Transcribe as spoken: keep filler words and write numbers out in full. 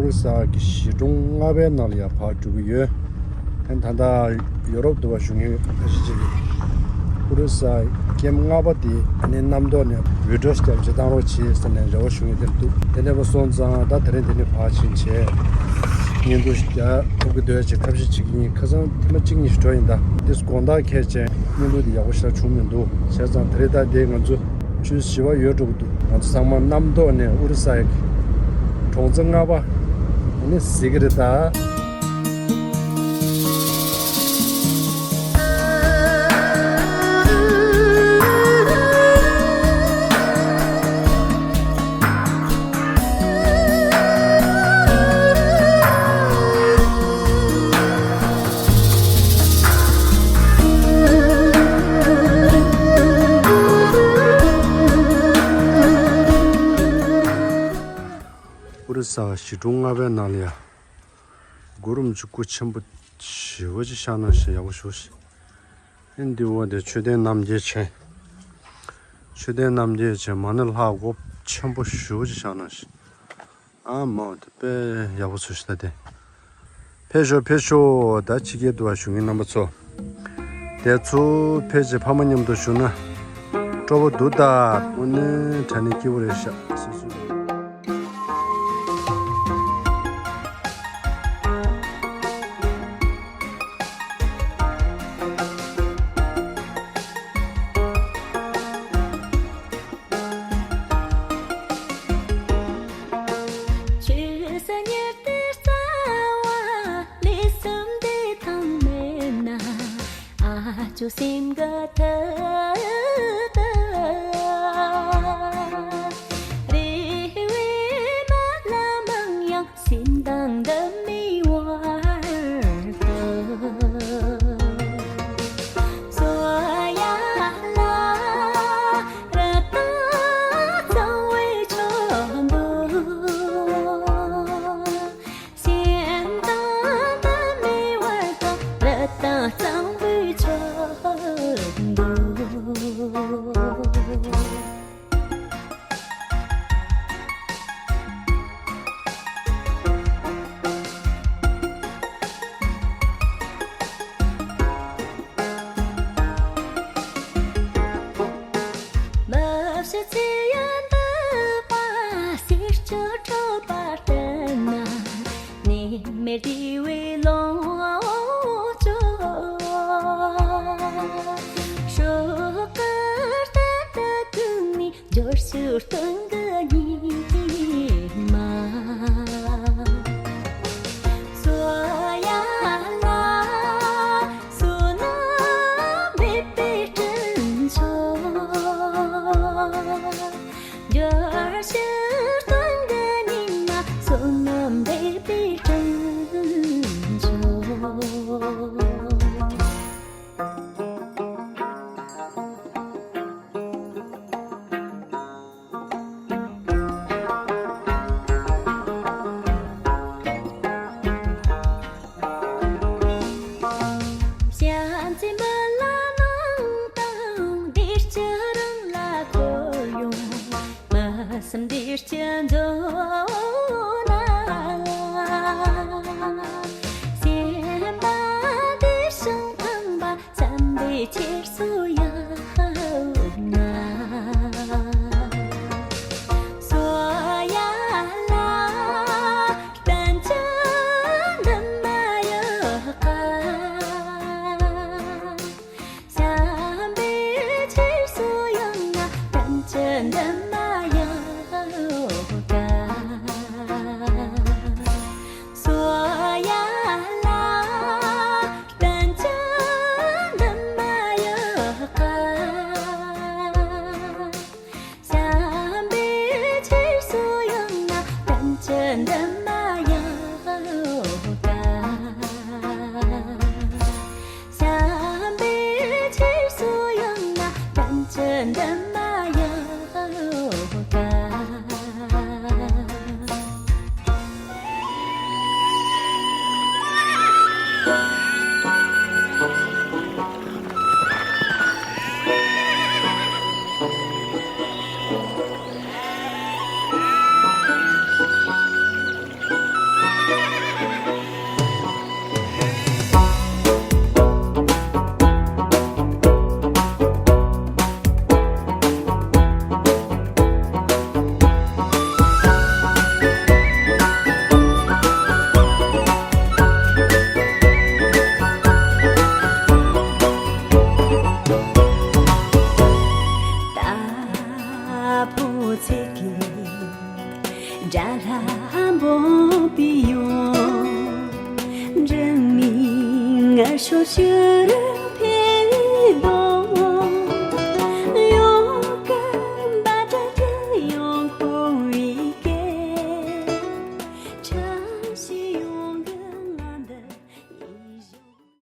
ཨུ་རུ་ས་གི་གཞིས་གྲོང་ལྔ་པའི་ནང་ལ་ཡང་ཕར་འགྲོ་གི་ཡོད། ཨ་ནི་ད་ལྟ་ཡོ་རོབ་དུ་བ་བཞུགས་མཁན་ཁ་ཤས་ཅིག་གིས་ཨུ་རུ་ས་ཀེམ་ལྔ་པ་དེ་ཨ་ནི་གནམ་ཐོག་ནས་བི་ཌི་ཡོ་བརྒྱབ་བྱས་བཏང་རོགས་བྱེད་ཟེར་ནས་རེ་བ་ཞུ་མཁན་དེ་འདུག་དེ་འདྲ་པ་སོང་ཙང་ད་དེ་རིང་དེ་ནས་ཕར་ཕྱིན་བྱས་བརྙན་ཐུང་ཞིག་རྒྱག་ཐུབ་ཀྱི་འདུག་ཅེས་ཐབས་ཤེས་བྱེད་ཀྱི་ཡིན། ཁ་སང་ཐེངས་མ་གཅིག་གཉིས་ཤིག་འགྲོ་ཡིན། ད་དེ་དགོང་དག་ཁེལ་བྱས་བརྙན་ཐུང་དེ་ཡག་པོ་ཞེ་དྲག་བྱུང་མི་འདུག་བྱས་ཙང་དེ་རིང་ད་དེ་ང་ཚོ་བཅུ་བཞི་པ་ཡོལ་འགྲོ་གི་འདུག་ང་ཚོ་ཚང་མ་གནམ་ཐོག་ནས་ཨུ་རུ་ས་ཡི་གྲོང་ཚོ་ལྔ་པ་ཨ་ནི་གཟིགས་ཀྱི་རེད་ད། ཨུ་རུ་ས་གཞིས་གྲོང་ལྔ་པའི་ནང་ལ་ཡ། གུ་རུ་མཆོད་སྒོ་ཆེན་པོ་ཞེ་པོ་ཅིག་བཞག་གནང་ཞིག་ཡག་པོ་ཞེ་པོ་ཞིག་ཨེ་འདི་འོག་དེ་མཆོད་རྟེན་རྣམ་རྒྱལ་བྱས། མཆོད་རྟེན་རྣམ་རྒྱལ་བྱས་མ་ཎི་ལྷ་སྒོ་ཆེན་པོ་ཞེ་པོ་ཅིག་བཞག་གནང་ཞིག་ཨ་མ་དེ་དཔེ་ཡག་པོ་ཚོ་ཞིག་ད་དེ། ཕེབས་ཤོག་ཕེབས་ཤོག་ད་ཕྱི་རྒྱལ་དུ་བ་བཞུགས་མཁན་རྣམ་པ་ཚོ། དེ་ཚོ་ཕེབས་རྗེས་ཕ་མ་མཉམ་དུ་བཞུགས་ན། སྤྲོ་པོ་འདུག་ད་དངོས་གནས་དྲང་གནས་སྐྱིད་པོ་རེད་ཤག་སོ་སོ། ཆོས་ཉིད་དུ་རྩ་བ་ལས་གསུམ་འདི་ཐང་མེད་ན། ཨ་ཅོ་སེམས་དགའ་ཐད་དུ། རེ་བའི་མ་ལ་མང་ཡང་སེམས་དང་འདི་མི་བར་དུ། སོ་ཡ་ལ་ར་ཏ་གཙང་བོའི་ཆོ་འབུ། སེམས་དང་འདི་མི་བར་དུ་ར་ཏ་གཙང་བོའི་ཆོ་འབུ། ཚིག་གི་དགྲ་ལྷ་འབོད་པའི་ཡོང་། འདྲེན་མི་ངར་ཤོར་ཕྱིར།